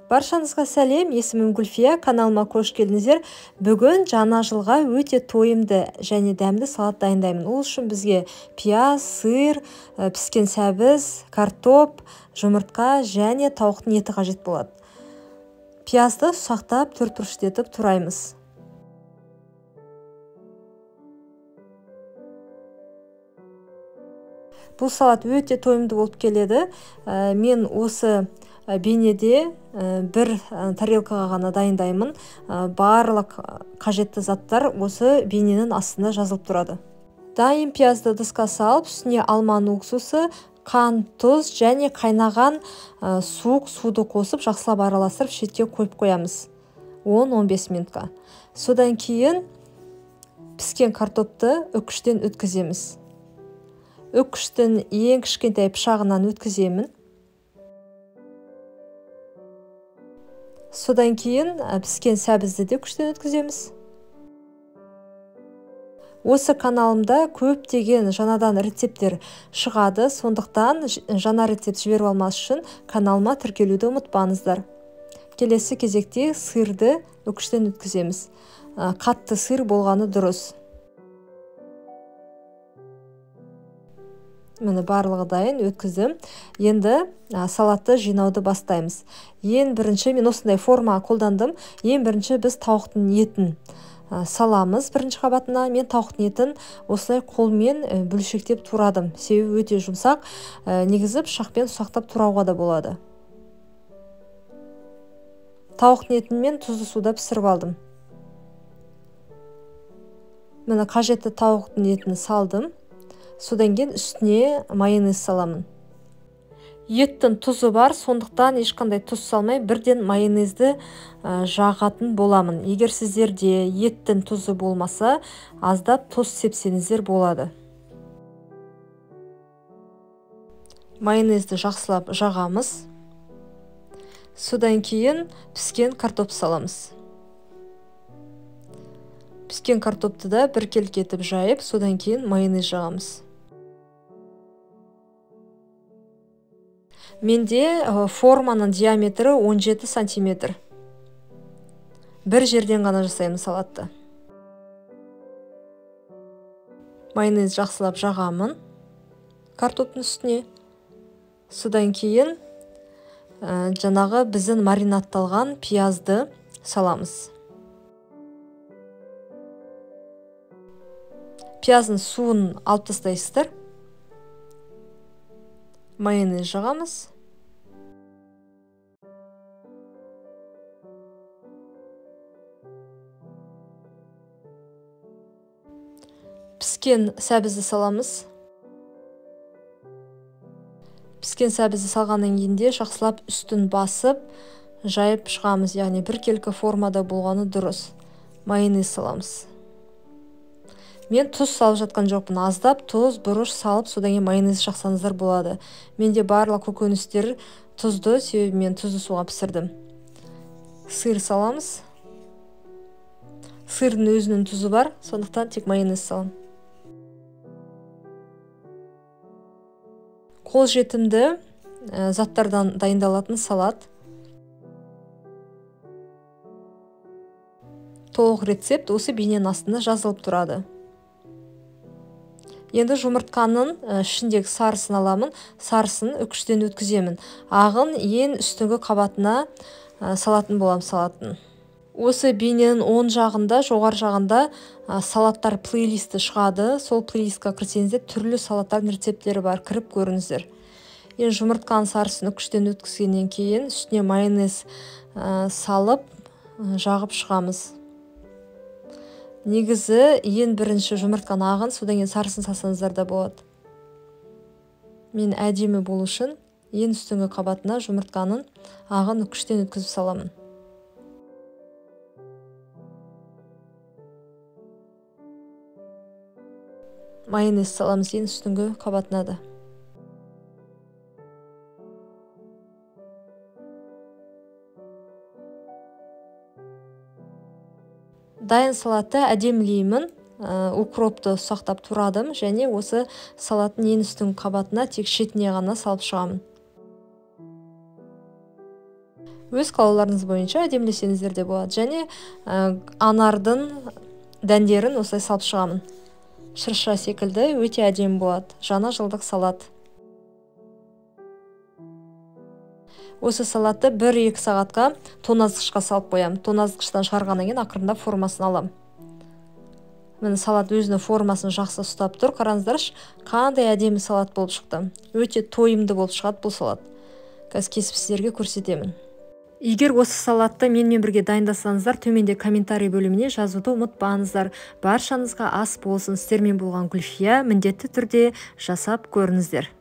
Баршаңызға сәлем, есімім Гүлфия, каналыма қош келдіңіздер. Бүгін жаңа жылға өте тойымды және дәмді салат дайындаймын. Ол үшін бізге пияз, сыр, піскен сәбіз, картоп, жұмыртқа және тауықтың еті қажет болады. Пиязды ұсақтап төрт бұрыштетіп тураймыз. Бұл салат өте тойымды болып келеді. Мен осы бейнеде бір тарелкаға ғана дайындаймын. Барлық қажетті заттар осы бейненің астында жазылып тұрады. Дайын пиязды ыдысқа салып, үстіне алманың уксусы, қант, тұз және қайнаған суық суды қосып, жақсылап араластырып шетке қойып қоямыз 10-15 минутқа. Содан кейін піскен картопты үкіштен өткіземіз. Үкіштің ең кішкентай пышағынан өткіземін. Содан кейін піскен сәбізді де күштен өткіземіз. Осы каналымда көптеген жаңадан рецепттер шығады, сондықтан жаңа рецепт жіберіп алмас үшін каналыма тіркелуді ұмытпаңыздар. Келесі кезекте сырды үкіштен өткіземіз. Қатты сыр болғаны дұрыс. Міне барлығы дайын, өткіздім. Енді салатты жинауды бастаймыз. Ең бірінші мен осындай форма қолдандым. Ең бірінші біз тауықтың етін саламыз бірінші қабатына. Мен тауықтың етін осылай қолмен бөлшектеп турадым. Себебі өте жұмсақ. Негізі пышақпен ұсақтап турауға да болады. Тауықтың етін мен тұзды суда пісіріп алдым. Міне қажетті тауықтың етін салдым. Содан кейін үстіне майонез саламын. Еттің тұзы бар, сондықтан ешқандай тұз салмай бірден майонезді жағатын боламын. Егер сіздерде еттің тұзы болмаса, аздап тұз сепсеңіздер болады. Майонезді жақсылап жағамыз. Содан кейін піскен картоп саламыз. Піскен картопты да біркелкі етіп жайып, содан кейін майонез жағамыз. Менде форманың диаметрі 17 сантиметр. Бір жерден ғана жасаймын салатты. Майонез жақсылап жағамын картоптың үстіне. Содан кейін жаңағы біздің маринадталған пиязды саламыз. Пияздың суын алып тастайсыздар. Майонез жағамыз. Піскен сәбізді саламыз. Піскен сәбізді салғаннан кейін де жақсылап үстін басып жайып шығамыз, яғни біркелкі формада болғаны дұрыс. Майонез саламыз. Мен тұз салып жатқан жоқпын, аздап тұз, бұрыш салып, содан кейін майонез жақсаңыздар болады. Менде барлық көкөністер тұзды, себебі мен тұзды суға пісірдім. Сыр саламыз. Сырдың өзінің тұзы бар, сондықтан тек майонез саламын. Қолжетімді заттардан дайындалатын салат. Толық рецепт осы бейненің астында жазылып тұрады. Енді жұмыртқаның ішіндегі сарысын аламын, сарысын үкіштен өткіземін. Ағын ең үстіңгі қабатына салатын боламын салатын. Осы бейненің оң жағында, жоғары жағында салаттар плейлисті шығады. Сол плейлистке кірсеңіздер түрлі салаттардың рецепттері бар, кіріп көріңіздер. Енді жұмыртқаның сарысын үкіштен өткізгеннен кейін үстіне майонез салып жағып шығамыз. Негізі ең бірінші жұмыртқаның ағын, содан кейін сарысын салсаңыздар да болады. Мен әдемі болу үшін ең үстіңгі қабатына жұмыртқаның ағын үкіштен өткізіп саламын. Майонез саламыз ең үстіңгі қабатына да. Дайын салатты әдемілеймін, укропты ұсақтап турадым және осы салаттың ең үстіңгі қабатына тек шетіне ғана салып шығамын. Өз қалауларыңыз бойынша әдемілесеңіздер де болады. Және анардың дәндерін осылай салып шығамын. Шырша секілді өте әдемі болады. Жаңа жылдық салат. Осы салатты 1-2 сағатқа тоңазытқышқа салып қоямын. Тоңазытқыштан шығарғаннан кейін ақырындап формасын аламын. Міне, салат өзінің формасын жақсы ұстап тұр. Қараңыздаршы, қандай әдемі салат болып шықты. Өте тойымды болып шығады бұл салат. Қазір кесіп сіздерге көрсетемін. Егер осы салатты менімен бірге дайындасаңыздар, төменде комментарий бөліміне жазуды ұмытпаңыздар. Баршаңызға ас болсын. Сіздермен болған Гүлфия. Міндетті түрде жасап көріңіздер.